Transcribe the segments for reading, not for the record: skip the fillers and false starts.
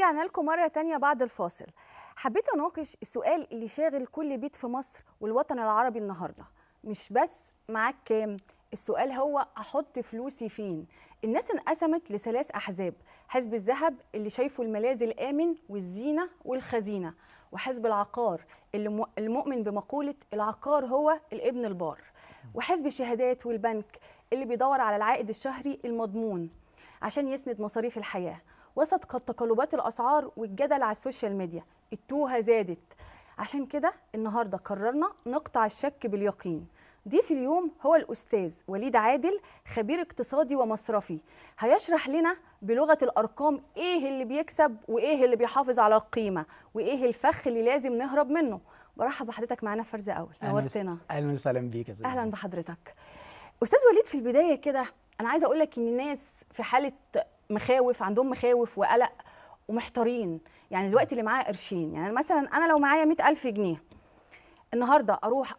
ورجعنا لكم مرة تانية بعد الفاصل. حبيت أناقش السؤال اللي شاغل كل بيت في مصر والوطن العربي النهاردة، مش بس معاك كام، السؤال هو أحط فلوسي فين؟ الناس انقسمت لثلاث أحزاب، حزب الذهب اللي شايفه الملاذ الآمن والزينة والخزينة، وحزب العقار اللي المؤمن بمقولة العقار هو الابن البار، وحزب الشهادات والبنك اللي بيدور على العائد الشهري المضمون عشان يسند مصاريف الحياة. وسط تقلبات الأسعار والجدل على ال social media التوهة زادت. عشان كده النهاردة قررنا نقطع الشك باليقين. ضيف اليوم هو الأستاذ وليد عادل، خبير اقتصادي ومصرفي، هيشرح لنا بلغة الأرقام إيه اللي بيكسب وإيه اللي بيحافظ على القيمة وإيه الفخ اللي لازم نهرب منه. برحب بحضرتك معانا في فرز أول، نورتنا. أهلا وسهلا بيك يا سيدي. أهلا بحضرتك أستاذ وليد. في البداية كده أنا عايزة أقول لك إن الناس في حالة مخاوف، عندهم مخاوف وقلق ومحتارين. يعني دلوقتي اللي معاه قرشين، يعني مثلا أنا لو معايا 100,000 جنيه النهارده اروح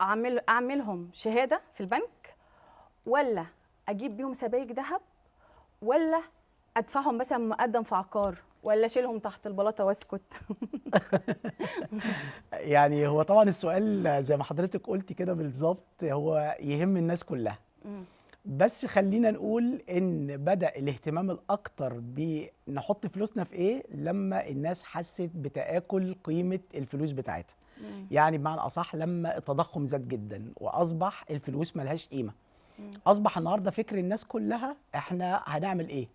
اعملهم شهادة في البنك، ولا اجيب بيهم سبائك ذهب، ولا ادفعهم مثلا مقدم في عقار، ولا اشيلهم تحت البلاطه واسكت؟ يعني هو طبعا السؤال زي ما حضرتك قلتي كده بالظبط هو يهم الناس كلها. بس خلينا نقول ان بدأ الاهتمام الاكتر بنحط فلوسنا في ايه لما الناس حست بتآكل قيمة الفلوس بتاعتها. يعني بمعنى اصح لما التضخم زاد جدا واصبح الفلوس ملهاش قيمة. اصبح النهارده فكر الناس كلها احنا هنعمل ايه؟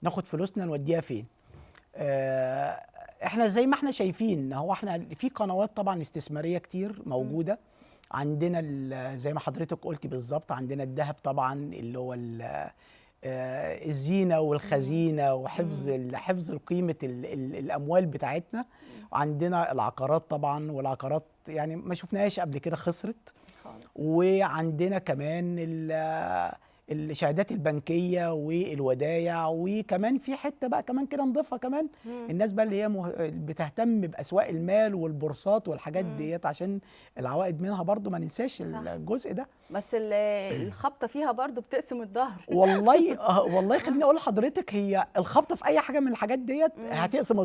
ناخد فلوسنا نوديها فين؟ احنا زي ما احنا شايفين هو احنا في قنوات طبعا استثمارية كتير موجودة. عندنا زي ما حضرتك قلتي بالظبط عندنا الذهب طبعا اللي هو الزينة والخزينه وحفظ حفظ قيمة الاموال بتاعتنا. وعندنا العقارات طبعا، والعقارات يعني ما شفناهاش قبل كده خسرت خالص. وعندنا كمان الشهادات البنكية والودايع، وكمان في حتة بقى كمان كده نضيفها كمان الناس بقى اللي هي بتهتم باسواق المال والبورصات والحاجات ديت عشان العوائد منها برضو ما ننساش الجزء ده. بس الخبطه فيها برضو بتقسم الظهر. والله خليني اقول لحضرتك هي الخبطه في اي حاجة من الحاجات ديت هتقسم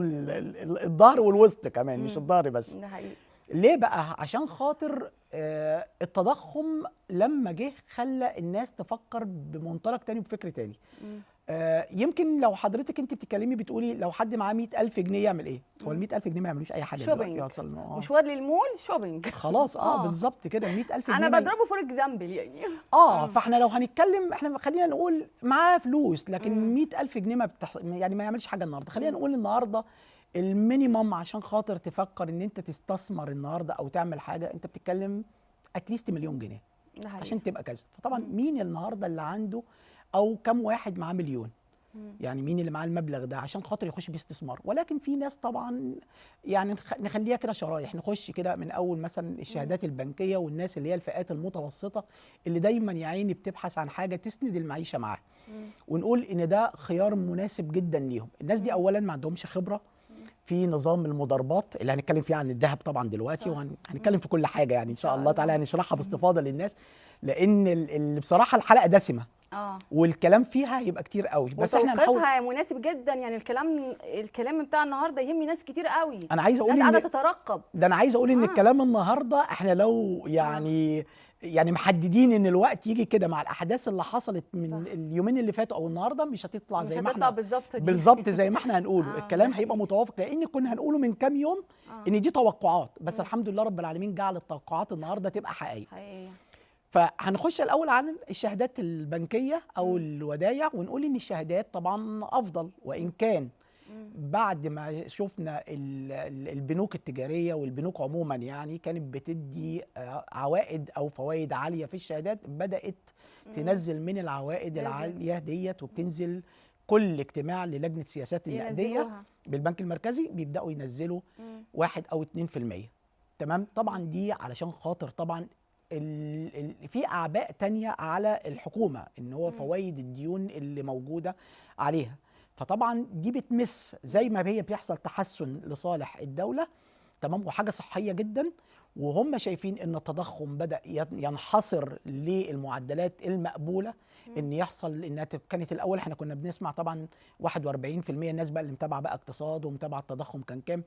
الظهر والوسط كمان، مش الظهر بس. ده حقيقي. ليه بقى؟ عشان خاطر التضخم لما جه خلى الناس تفكر بمنطلق تاني وبفكر تاني. يمكن لو حضرتك انت بتتكلمي بتقولي لو حد معاه 100,000 جنيه يعمل ايه؟ هو ال 100,000 جنيه ما يعملوش اي حاجة دلوقتي اصلا. مشوار للمول shopping خلاص. بالظبط كده 100,000 جنيه انا بضربه for example يعني. فاحنا لو هنتكلم احنا خلينا نقول معاه فلوس، لكن 100,000 جنيه ما يعني ما يعملش حاجة النهارده. خلينا نقول النهارده ال minimum عشان خاطر تفكر ان انت تستثمر النهارده او تعمل حاجة انت بتتكلم at least 1,000,000 جنيه عشان تبقى كذا. فطبعا مين النهارده اللي عنده او كم واحد معاه 1,000,000؟ يعني مين اللي معاه المبلغ ده عشان خاطر يخش بيه استثمار؟ ولكن في ناس طبعا يعني نخليها كده شرايح، نخش كده من اول مثلا الشهادات البنكية والناس اللي هي الفئات المتوسطة اللي دايما يا عيني بتبحث عن حاجة تسند المعيشة معاها، ونقول ان ده خيار مناسب جدا ليهم. الناس دي اولا ما عندهمش خبره في نظام المضاربات اللي هنتكلم فيه عن الذهب طبعا دلوقتي، وهنتكلم في كل حاجة يعني ان شاء الله تعالى هنشرحها باستفاضة للناس، لان بصراحة الحلقة دسمة والكلام فيها هيبقى كتير قوي. بس احنا هنحاول مناسب جدا يعني. الكلام بتاع النهارده يهم ناس كتير قوي. انا عايز اقول الناس قاعدة تترقب ده. انا عايز اقول ان الكلام النهارده احنا لو يعني محددين ان الوقت يجي كده مع الاحداث اللي حصلت من اليومين اللي فاتوا او النهارده مش هتطلع زي ما احنا بالظبط زي ما احنا هنقوله. الكلام هيبقى متوافق لان كنا هنقوله من كام يوم ان دي توقعات، بس الحمد لله رب العالمين جعل التوقعات النهارده تبقى حقيقية. فهنخش الاول عن الشهادات البنكية او الودايع، ونقول ان الشهادات طبعا افضل، وان كان بعد ما شفنا البنوك التجارية والبنوك عموما يعني كانت بتدي عوائد او فوائد عالية في الشهادات، بدات تنزل من العوائد العالية ديت، وبتنزل كل اجتماع للجنة السياسات النقدية بالبنك المركزي بيبداوا ينزلوا 1 أو 2%. تمام. طبعا دي علشان خاطر طبعا في اعباء تانية على الحكومة ان هو فوائد الديون اللي موجودة عليها، فطبعا دي بتمس زي ما هي بيحصل تحسن لصالح الدولة. تمام، وحاجه صحية جدا، وهم شايفين ان التضخم بدا ينحصر للمعدلات المقبولة ان يحصل انها كانت الاول احنا كنا بنسمع طبعا 41%، الناس بقى اللي متابعه بقى اقتصاد ومتابعة التضخم كان كام،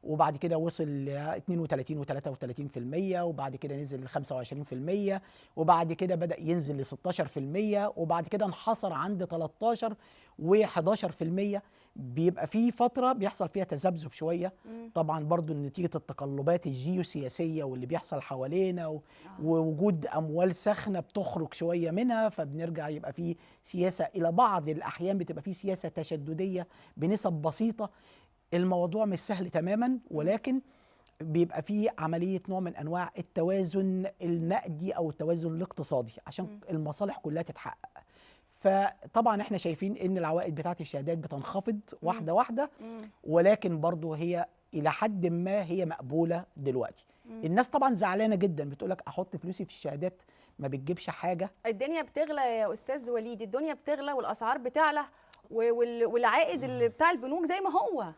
وبعد كده وصل ل 32 و33%، وبعد كده نزل ل 25%، وبعد كده بدأ ينزل ل 16%، وبعد كده انحصر عند 13 و11%. بيبقى في فترة بيحصل فيها تذبذب شوية. طبعا برضو نتيجة التقلبات الجيوسياسية واللي بيحصل حوالينا ووجود أموال ساخنة بتخرج شوية منها، فبنرجع يبقى في سياسة، إلى بعض الأحيان بتبقى في سياسة تشددية بنسب بسيطة. الموضوع مش سهل تماما، ولكن بيبقى فيه عملية نوع من أنواع التوازن النقدي أو التوازن الاقتصادي عشان المصالح كلها تتحقق. فطبعا احنا شايفين ان العوائد بتاعت الشهادات بتنخفض واحدة واحدة، ولكن برضو هي إلى حد ما هي مقبولة دلوقتي. الناس طبعا زعلانة جدا، بتقولك أحط فلوسي في الشهادات ما بتجيبش حاجة. الدنيا بتغلى يا أستاذ وليد، الدنيا بتغلى والأسعار بتعلى والعائد اللي بتاع البنوك زي ما هو.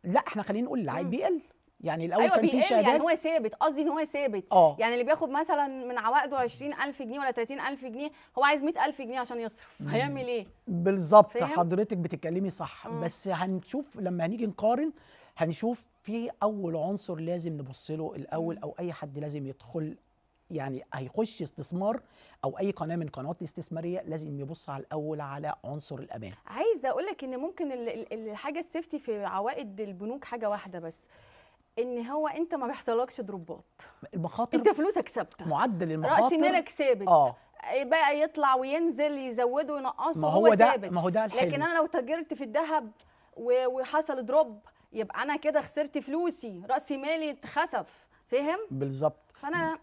لا احنا خلينا نقول العائد بيقل، يعني الاول كان في شهادات، يعني هو ثابت، قصدي ان هو ثابت. يعني اللي بياخد مثلا من عوائده 20000 جنيه ولا 30000 جنيه، هو عايز 100000 جنيه عشان يصرف، هيعمل ايه؟ بالظبط، حضرتك بتتكلمي صح. بس هنشوف لما هنيجي نقارن، هنشوف في اول عنصر لازم نبص له الاول، او اي حد لازم يدخل يعني هيخش استثمار او اي قناة من قنوات الاستثمارية لازم يبص على الاول على عنصر الامان. عايزه اقول لك ان ممكن الحاجة ال safety في عوائد البنوك حاجة واحدة بس، ان هو انت ما بيحصلكش ضربات المخاطر، انت فلوسك ثابتة، معدل المخاطر راس مالك ثابت، بقى يطلع وينزل يزوده وينقصه، ما هو ثابت. ما هو ده الحلو. لكن انا لو تاجرت في الذهب وحصل drop، يبقى انا كده خسرت فلوسي، راس مالي اتخسف، فاهم؟ بالظبط. فانا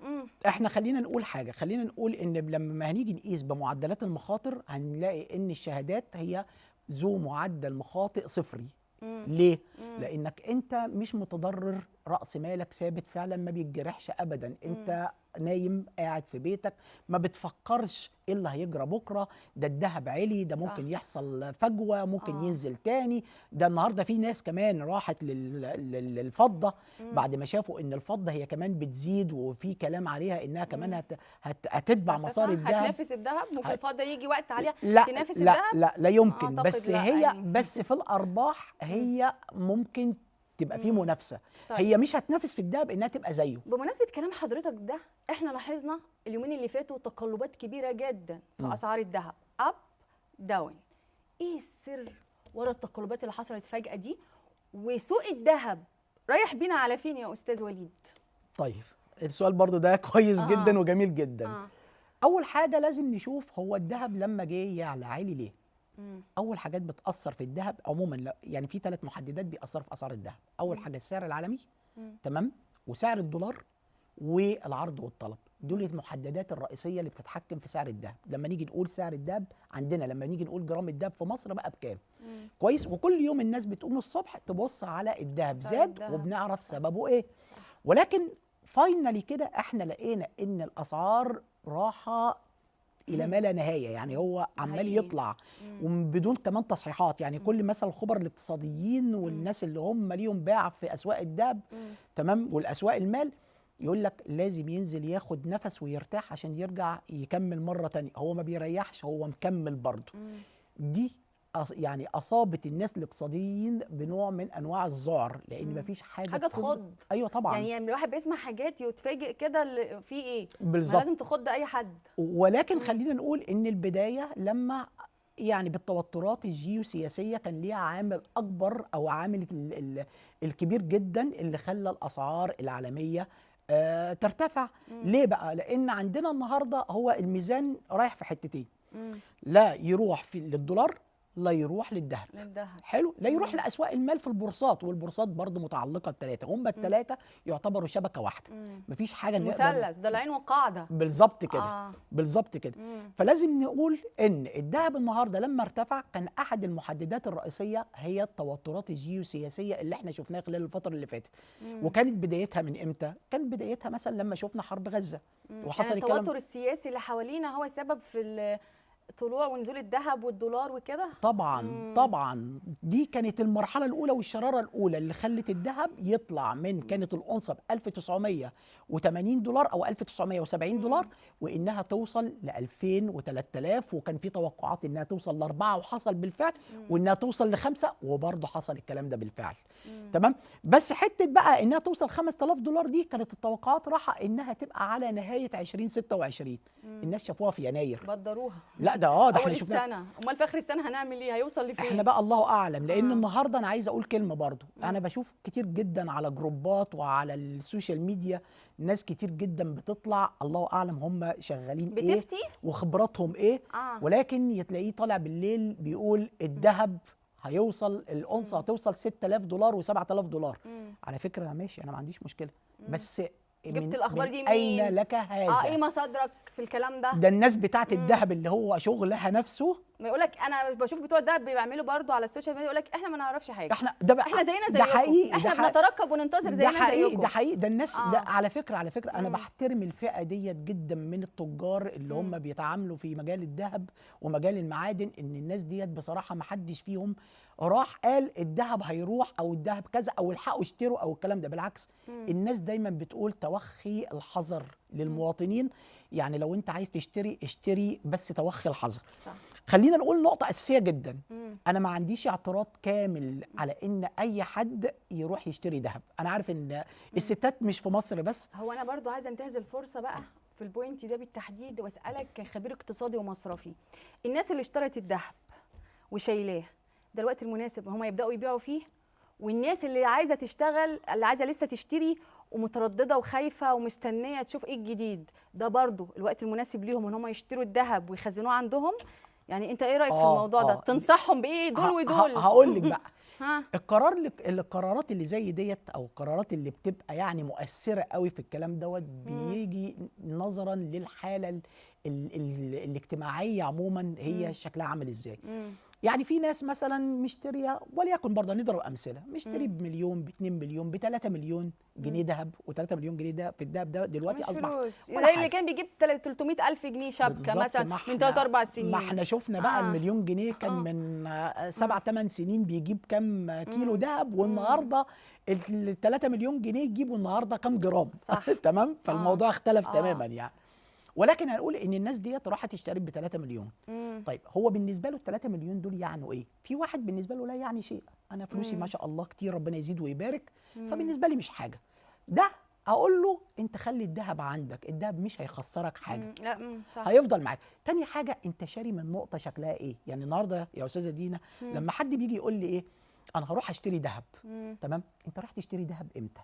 احنا خلينا نقول حاجة، خلينا نقول ان لما هنيجي نقيس بمعدلات المخاطر هنلاقي ان الشهادات هي ذو معدل مخاطئ صفري. ليه؟ لانك انت مش متضرر، راس مالك ثابت فعلا، ما بيتجرحش ابدا. انت نايم قاعد في بيتك، ما بتفكرش ايه اللي هيجرى بكره، ده الذهب عالي، ده ممكن يحصل فجوة، ممكن ينزل تاني. ده النهارده في ناس كمان راحت للفضه بعد ما شافوا ان الفضة هي كمان بتزيد، وفي كلام عليها انها كمان هتتبع مسار الذهب، هتنافس الذهب. ممكن الفضة يجي وقت عليها لا تنافس لا الذهب؟ لا لا يمكن، بس لا هي يعني. بس في الارباح هي ممكن تبقى في منافسه. طيب. هي مش هتنافس في الذهب انها تبقى زيه. بمناسبة كلام حضرتك ده، احنا لاحظنا اليومين اللي فاتوا تقلبات كبيرة جدا في اسعار الذهب، up down. ايه السر ورا التقلبات اللي حصلت فجاة دي؟ وسوق الذهب رايح بينا على فين يا استاذ وليد؟ طيب السؤال برضو ده كويس جدا وجميل جدا. اول حاجة لازم نشوف هو الذهب لما جه يعلى عالي ليه؟ اول حاجات بتاثر في الذهب عموما، يعني في 3 محددات بيأثروا في اسعار الذهب. اول حاجة السعر العالمي، تمام، وسعر الدولار، والعرض والطلب. دول المحددات الرئيسية اللي بتتحكم في سعر الذهب. لما نيجي نقول سعر الذهب عندنا، لما نيجي نقول جرام الذهب في مصر بقى بكام، كويس، وكل يوم الناس بتقوم الصبح تبص على الذهب زاد وبنعرف سببه ايه. ولكن finally كده احنا لقينا ان الاسعار راحة الى ما لا نهاية، يعني هو عمال يطلع وبدون كمان تصحيحات. يعني كل مثلا الخبراء الاقتصاديين والناس اللي هم ليهم باع في اسواق الذهب، تمام، والاسواق المال، يقول لك لازم ينزل ياخد نفس ويرتاح عشان يرجع يكمل مرة تانية. هو ما بيريحش، هو مكمل برضه. دي يعني اصابت الناس الاقتصاديين بنوع من انواع الذعر، لان مفيش حاجة تخض. ايوه طبعا، يعني الواحد بيسمع حاجات يتفاجئ كده في ايه بالظبط، لازم تخض اي حد. ولكن خلينا نقول ان البداية لما يعني بالتوترات الجيوسياسية كان ليها عامل اكبر، او عامل الكبير جدا اللي خلى الاسعار العالمية ترتفع. ليه بقى؟ لان عندنا النهارده هو الميزان رايح في حتتين، لا يروح في للدولار، لا يروح للذهب. حلو، لا يروح لاسواق المال في البورصات، والبورصات برضو متعلقه بثلاثة، هم الثلاثة يعتبروا شبكة واحدة، مفيش حاجة نقدر مثلث، ده العين والقاعدة بالظبط كده. بالظبط كده. فلازم نقول ان الذهب النهارده لما ارتفع كان احد المحددات الرئيسية هي التوترات الجيوسياسية اللي احنا شفناها خلال الفترة اللي فاتت. وكانت بدايتها من امتى؟ كانت بدايتها مثلا لما شفنا حرب غزة وحصل يعني التوتر السياسي اللي حوالينا هو سبب في طلوع ونزول الذهب والدولار وكده؟ طبعا. طبعا دي كانت المرحلة الاولى والشراره الاولى اللي خلت الذهب يطلع من كانت الأونصه ب 1980 دولار او 1970 دولار، وانها توصل ل 2000 و3000، وكان في توقعات انها توصل ل4 وحصل بالفعل، وانها توصل ل5 وبرضه حصل الكلام ده بالفعل. تمام. بس حتة بقى انها توصل 5000 دولار دي كانت التوقعات راحة انها تبقى على نهاية 2026. الناس شافوها في يناير، بدروها. لا ده ده احنا شفنا السنة، امال في اخر السنة هنعمل ايه؟ هيوصل لفين؟ احنا بقى الله اعلم. لان النهارده انا عايز اقول كلمة برضو. انا بشوف كتير جدا على جروبات وعلى ال social media ناس كتير جدا بتطلع الله اعلم هم شغالين بتفتي ايه وخبراتهم ايه، ولكن تلاقيه طالع بالليل بيقول الذهب هيوصل الأونصة هتوصل 6000 دولار و7000 دولار. على فكرة ماشي، انا ما عنديش مشكلة، بس جبت الاخبار دي منين؟ اين لك هذا؟ ايه مصادرك في الكلام ده؟ ده الناس بتاعت الذهب اللي هو شغلها نفسه ما يقول لك، انا بشوف بتوع الذهب بيعملوا برضو على ال social media يقول لك احنا ما نعرفش حاجة، احنا ده بقى احنا زينا زيكم، ده حقيقي، احنا بنترقب وننتظر زينا زيكم. ده حقيقي، ده الناس ده على فكرة، على فكرة انا بحترم الفئة ديت جدا من التجار اللي هم بيتعاملوا في مجال الذهب ومجال المعادن، ان الناس ديت بصراحة ما حدش فيهم راح قال الذهب هيروح او الذهب كذا او الحقوا اشتروا او الكلام ده. بالعكس الناس دايما بتقول توخي الحذر للمواطنين، يعني لو انت عايز تشتري اشتري بس توخي الحذر. صح. خلينا نقول نقطة أساسية جدا. أنا ما عنديش اعتراض كامل على إن أي حد يروح يشتري ذهب. أنا عارف إن الستات مش في مصر بس. هو أنا برضو عايزة أنتهز الفرصة بقى في ال point ده بالتحديد وأسألك كخبير اقتصادي ومصرفي، الناس اللي اشترت الذهب وشايلاه ده الوقت المناسب هم يبدأوا يبيعوا فيه؟ والناس اللي عايزة تشتغل، اللي عايزة لسه تشتري ومتردده وخايفة ومستنيه تشوف ايه الجديد، ده برضو الوقت المناسب ليهم ان هم يشتروا الذهب ويخزنوه عندهم؟ يعني انت ايه رايك في الموضوع ده؟ تنصحهم بايه دول ودول؟ هقول لك بقى. القرارات اللي زي ديت او القرارات اللي بتبقى يعني مؤثرة قوي في الكلام دوت بيجي نظرا للحالة الاجتماعية عموما هي شكلها عامل ازاي. يعني في ناس مثلا مشتريه، وليكن برضه نضرب امثلة، مشتري بمليون، ب2 مليون، ب3 مليون جنيه ذهب، و3 مليون جنيه ده في الذهب ده دلوقتي اصبح زي اللي كان بيجيب 300,000 جنيه شبكة مثلا من 3-4 سنين. ما احنا شفنا بقى المليون جنيه كان من 7-8 سنين بيجيب كام كيلو ذهب، والنهارده ال 3 مليون جنيه يجيبوا النهارده كام جرام. صح. تمام. فالموضوع اختلف تماما يعني. ولكن هنقول ان الناس ديت راحت اشترت ب 3 مليون. طيب هو بالنسبة له ال 3 مليون دول يعنوا ايه؟ في واحد بالنسبة له لا يعني شيء، انا فلوسي ما شاء الله كتير ربنا يزيد ويبارك، فبالنسبه لي مش حاجة. ده اقول له انت خلي الذهب عندك، الذهب مش هيخسرك حاجة. لا صح، هيفضل معاك. تاني حاجة انت شاري من نقطة شكلها ايه؟ يعني النهارده يا استاذه دينا لما حد بيجي يقول لي ايه انا هروح اشتري ذهب، تمام؟ انت رايح تشتري ذهب امتى؟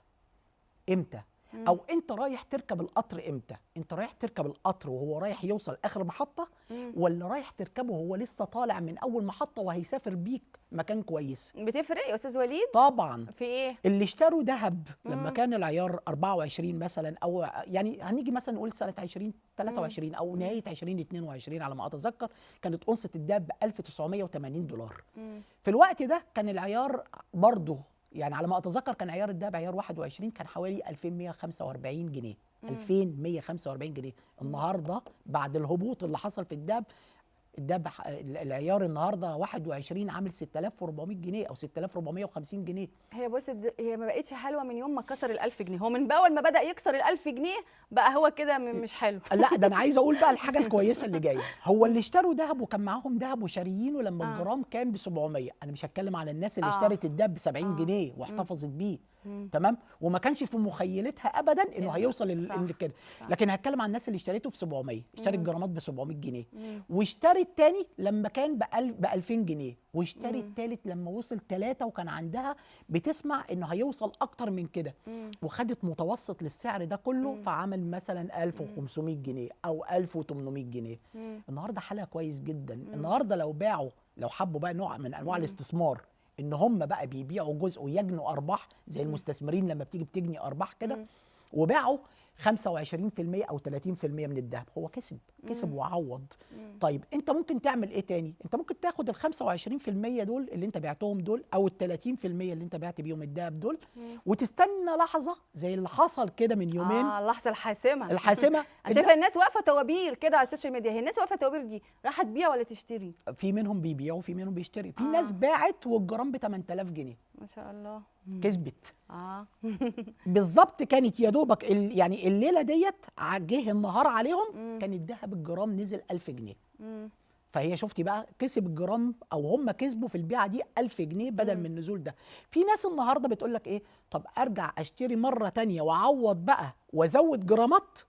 امتى؟ او انت رايح تركب القطر امتى؟ انت رايح تركب القطر وهو رايح يوصل اخر محطة، ولا رايح تركبه وهو لسه طالع من اول محطة وهيسافر بيك مكان كويس؟ بتفرق يا استاذ وليد؟ طبعا. في ايه؟ اللي اشتروا ذهب لما كان العيار 24 مثلا، او يعني هنيجي مثلا نقول سنة 2023 او نهاية 2022 على ما اتذكر، كانت اونصه الذهب ب 1980 دولار. في الوقت ده كان العيار برضه يعني على ما اتذكر كان عيار الذهب عيار 21 كان حوالي 2145 جنيه. 2145 جنيه. النهارده بعد الهبوط اللي حصل في الذهب، الذهب العيار النهارده 21 عامل 6400 جنيه او 6450 جنيه. هي بص، هي ما بقتش حلوة من يوم ما كسر ال 1000 جنيه، هو من اول ما بدا يكسر ال 1000 جنيه بقى هو كده مش حلو. لا ده انا عايز اقول بقى الحاجة الكويسة اللي جاية، هو اللي اشتروا ذهب وكان معاهم ذهب وشاريينه لما الجرام كان ب 700، انا مش هتكلم على الناس اللي اشترت الذهب ب 70 جنيه واحتفظت بيه، تمام، وما كانش في مخيلتها ابدا انه هيوصل كده، لكن هتكلم عن الناس اللي اشتريته في 700، اشترت جرامات ب 700 جنيه، واشترت الثاني لما كان ب 2000 جنيه، واشتري الثالث لما وصل 3 وكان عندها بتسمع انه هيوصل اكتر من كده، وخدت متوسط للسعر ده كله، فعمل مثلا 1500 جنيه او 1800 جنيه. النهارده حالها كويس جدا. النهارده لو باعوا، لو حبوا بقى نوع من انواع الاستثمار، ان هم بقى بيبيعوا جزء ويجنوا ارباح زي المستثمرين لما بتيجي بتجني ارباح كده، وباعوا 25% او 30% من الذهب، هو كسب وعوض. طيب انت ممكن تعمل ايه تاني؟ انت ممكن تاخد ال 25% دول اللي انت بعتهم دول او ال 30% اللي انت بعت بيهم الذهب دول، وتستنى لحظة زي اللي حصل كده من يومين. اللحظة الحاسمة. الحاسمة. انا شايفه الناس واقفة طوابير كده على ال social media، هي الناس واقفة طوابير دي راح تبيع ولا تشتري؟ في منهم بيبيعوا وفي منهم بيشتري. في ناس باعت والجرام ب 8000 جنيه ما شاء الله، كسبت. بالظبط. كانت يا دوبك يعني الليلة ديت جه النهار عليهم، كان الذهب الجرام نزل 1000 جنيه. فهي شفتي بقى كسب الجرام، او هم كسبوا في البيعة دي 1000 جنيه بدل من النزول ده. في ناس النهارده بتقول لك ايه، طب ارجع اشتري مرة ثانية واعوض بقى وازود جرامات.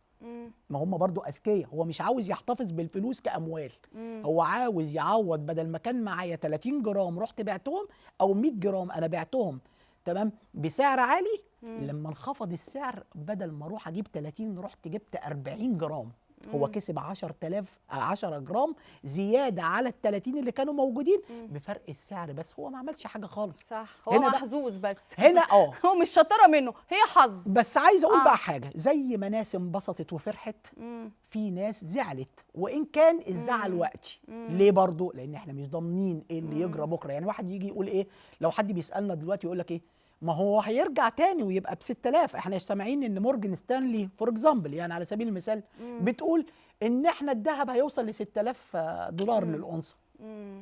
ما هم برضو اذكياء، هو مش عاوز يحتفظ بالفلوس كاموال، هو عاوز يعوض. بدل ما كان معايا 30 جرام رحت بعتهم، او 100 جرام انا بعتهم تمام بسعر عالي، لما انخفض السعر بدل ما اروح اجيب 30 رحت جبت 40 جرام. هو كسب 10 جرام زيادة على ال 30 اللي كانوا موجودين بفرق السعر، بس هو ما عملش حاجة خالص. صح، هو محظوظ بس هنا. هو مش شطارة منه، هي حظ. بس عايز اقول بقى حاجة، زي ما ناس انبسطت وفرحت، في ناس زعلت، وان كان الزعل وقتي. ليه برضو؟ لان احنا مش ضامنين ايه اللي يجرى بكره. يعني واحد يجي يقول ايه، لو حد بيسالنا دلوقتي يقول لك ايه، ما هو هيرجع تاني ويبقى ب 6000. احنا سامعين ان مورجان ستانلي for example، يعني على سبيل المثال، بتقول ان احنا الذهب هيوصل ل 6000 دولار للأونصة.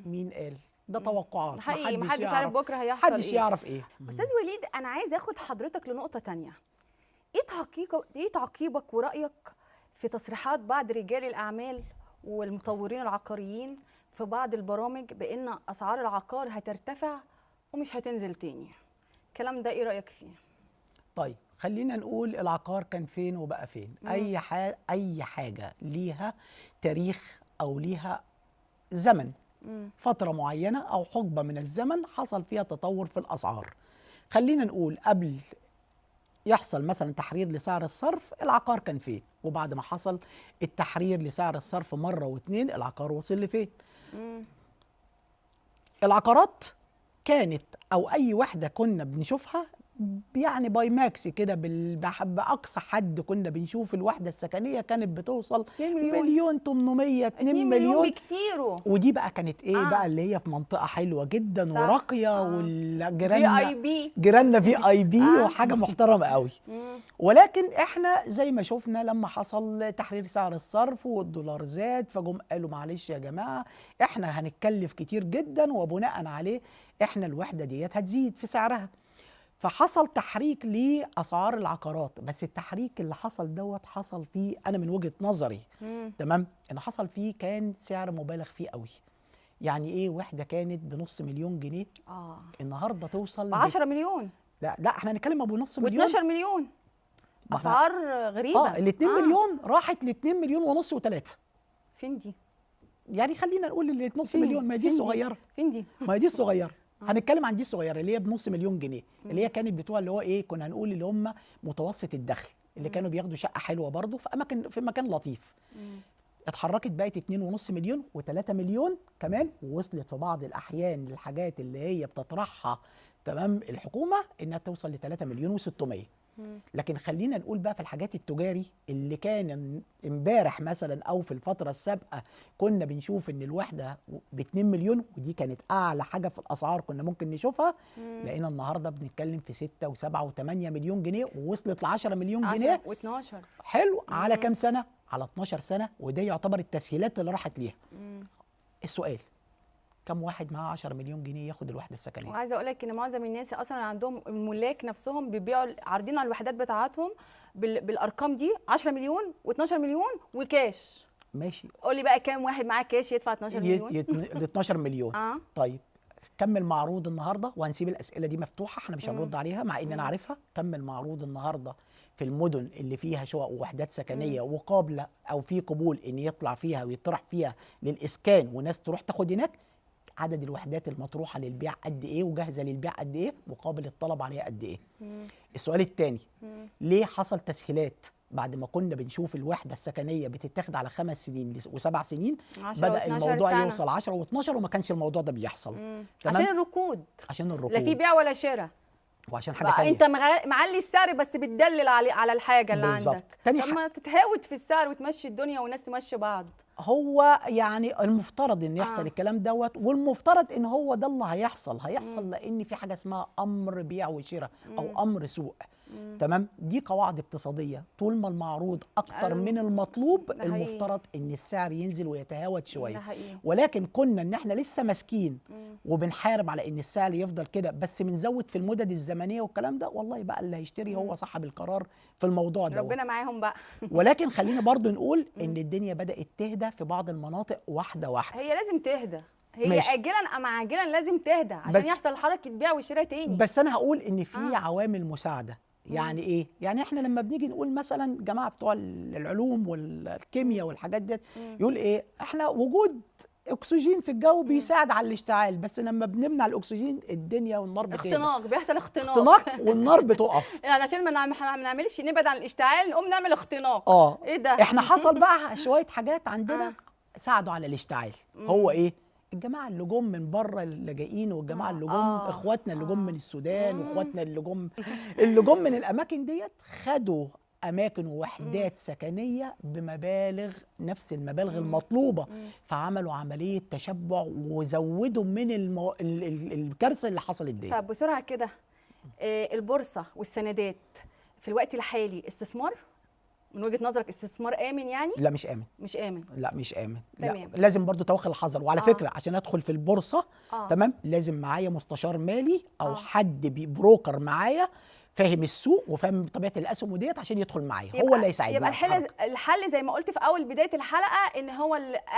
مين قال؟ ده توقعات، حقيقي محدش عارف بكره هيحصل ايه، محدش يعرف ايه. استاذ وليد، انا عايز اخد حضرتك لنقطة تانية. ايه تعقيبك ورأيك في تصريحات بعض رجال الاعمال والمطورين العقاريين في بعض البرامج بان اسعار العقار هترتفع ومش هتنزل تاني؟ الكلام ده ايه رأيك فيه؟ طيب خلينا نقول العقار كان فين وبقى فين. اي حاجة ليها تاريخ او ليها زمن، فترة معينة او حقبة من الزمن حصل فيها تطور في الاسعار. خلينا نقول قبل يحصل مثلا تحرير لسعر الصرف العقار كان فين، وبعد ما حصل التحرير لسعر الصرف مرة واتنين العقار وصل لفين. العقارات كانت او اي وحده كنا بنشوفها يعني by max كده باقصى حد كنا بنشوف الوحدة السكنية كانت بتوصل 1.800,000 2 مليون بكتير. ودي بقى كانت ايه بقى اللي هي في منطقة حلوة جدا وراقيه، والجيراننا VIP، جيراننا VIP وحاجه محترمه قوي. ولكن احنا زي ما شفنا لما حصل تحرير سعر الصرف والدولار زاد، فجم قالوا معلش يا جماعة احنا هنتكلف كتير جدا، وبناء عليه احنا الوحدة ديت هتزيد في سعرها. فحصل تحريك لاسعار العقارات. بس التحريك اللي حصل دوت حصل فيه انا من وجهه نظري تمام ان حصل فيه كان سعر مبالغ فيه قوي. يعني ايه وحده كانت بنص مليون جنيه النهارده توصل ب 10 مليون؟ لا لا احنا هنتكلم ابو نص مليون و12 مليون، اسعار غريبة. ال 2 مليون راحت ل 2 مليون ونص و3. فين دي؟ يعني خلينا نقول ال 2 مليون، ما دي الصغيرة. فين دي؟ ما هي دي الصغيرة. هنتكلم عن دي الصغيرة اللي هي بنص مليون جنيه، اللي هي كانت بتوع اللي هو ايه، كنا هنقول اللي هم متوسط الدخل اللي كانوا بياخدوا شقه حلوة برضه في اماكن، في مكان لطيف. اتحركت بقت 2.5 مليون و3 مليون كمان، ووصلت في بعض الاحيان للحاجات اللي هي بتطرحها تمام الحكومة انها توصل ل 3 مليون و600. لكن خلينا نقول بقى في الحاجات التجاري اللي كان امبارح مثلا او في الفترة السابقة كنا بنشوف ان الوحدة ب 2 مليون، ودي كانت اعلى حاجة في الاسعار كنا ممكن نشوفها، لقينا النهارده بنتكلم في 6 و7 و8 مليون جنيه، ووصلت ل 10 مليون جنيه و12. حلو. على كام سنة؟ على 12 سنة، وده يعتبر التسهيلات اللي راحت ليها. السؤال، كم واحد معاه 10 مليون جنيه ياخد الوحدة السكنية؟ وعايزه اقول لك ان معظم الناس اصلا عندهم الملاك نفسهم بيبيعوا، عارضين على الوحدات بتاعتهم بالارقام دي 10 مليون و12 مليون وكاش. ماشي، قول لي بقى كام واحد معاه كاش يدفع 12 مليون؟ 12 مليون. طيب كم المعروض النهارده؟ وهنسيب الاسئلة دي مفتوحة، احنا مش هنرد عليها مع ان انا عارفها. كم المعروض النهارده في المدن اللي فيها شقق ووحدات سكنية وقابله او في قبول ان يطلع فيها ويطرح فيها للاسكان وناس تروح تاخد هناك؟ عدد الوحدات المطروحة للبيع قد ايه، وجاهزة للبيع قد ايه، وقابل الطلب عليها قد ايه؟ السؤال الثاني، ليه حصل تسهيلات بعد ما كنا بنشوف الوحدة السكنية بتتاخد على 5 سنين و7 سنين، بدا الموضوع سنة. يوصل 10 و12 وما كانش الموضوع ده بيحصل. عشان الركود، عشان الركود، لا في بيع ولا شراء. وعشان حاجة ثانية انت معلي السعر بس بتدلل على الحاجة اللي بالزبط. عندك. طب ما تتهاوت في السعر وتمشي الدنيا والناس تمشي بعض. هو يعني المفترض ان يحصل الكلام دوت، والمفترض ان هو ده اللي هيحصل لان في حاجة اسمها امر بيع وشراء او امر سوق. تمام، دي قواعد اقتصادية، طول ما المعروض اكتر من المطلوب المفترض ان السعر ينزل ويتهاوت شوية. ولكن كنا ان احنا لسه ماسكين وبنحارب على ان السعر يفضل كده، بس بنزود في المدد الزمنية والكلام ده، والله بقى اللي هيشتري هو صاحب القرار في الموضوع ده، ربنا معاهم بقى. ولكن خلينا برضو نقول ان الدنيا بدات تهدى في بعض المناطق واحدة واحدة. هي لازم تهدى، هي اجلا ام عاجلا لازم تهدى عشان يحصل حركة بيع وشراء تاني. بس انا هقول ان في عوامل مساعدة. يعني ايه؟ يعني احنا لما بنيجي نقول مثلا جماعة بتوع العلوم والكيمياء والحاجات ديت يقول ايه؟ احنا وجود اكسجين في الجو بيساعد على الاشتعال، بس لما بنمنع الاكسجين الدنيا والنار بتهدى. اختناق، بيحصل اختناق، اختناق والنار بتقف. يعني عشان ما نعملش نبعد عن الاشتعال نقوم نعمل اختناق. ايه ده؟ احنا حصل بقى شوية حاجات عندنا ساعدوا على الاشتعال. هو ايه؟ الجماعة اللي جم من بره اللاجئين، والجماعة اللي جم اخواتنا اللي جم من السودان، واخواتنا اللي جم من الاماكن ديت، خدوا اماكن ووحدات سكنية بمبالغ نفس المبالغ المطلوبة، فعملوا عملية تشبع وزودوا من الكارثة اللي حصلت دي. طب بسرعة كده، البورصة والسندات في الوقت الحالي استثمار من وجهة نظرك؟ استثمار آمن يعني؟ لا مش آمن. مش آمن. لا مش آمن. لا لازم برضو توخي الحذر. وعلى فكرة عشان أدخل في البورصة تمام لازم معايا مستشار مالي أو حد broker معايا فاهم السوق وفاهم طبيعة الأسهم وديت عشان يدخل معايا، هو اللي هيساعدني. يبقى الحل زي ما قلت في أول بداية الحلقة إن هو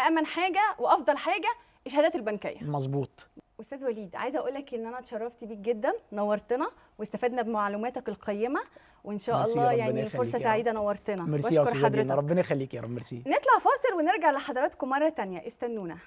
أأمن حاجة وأفضل حاجة الشهادات البنكية. مظبوط. أستاذ وليد، عايزة أقول لك إن أنا اتشرفت بيك جدا، نورتنا واستفدنا بمعلوماتك القيمة، وإن شاء الله يعني فرصة سعيدة، نورتنا. ميرسي يا أستاذة دينا، ربنا يخليك يا رب. ميرسي. نطلع فاصل ونرجع لحضراتكم مرة تانية، استنونا.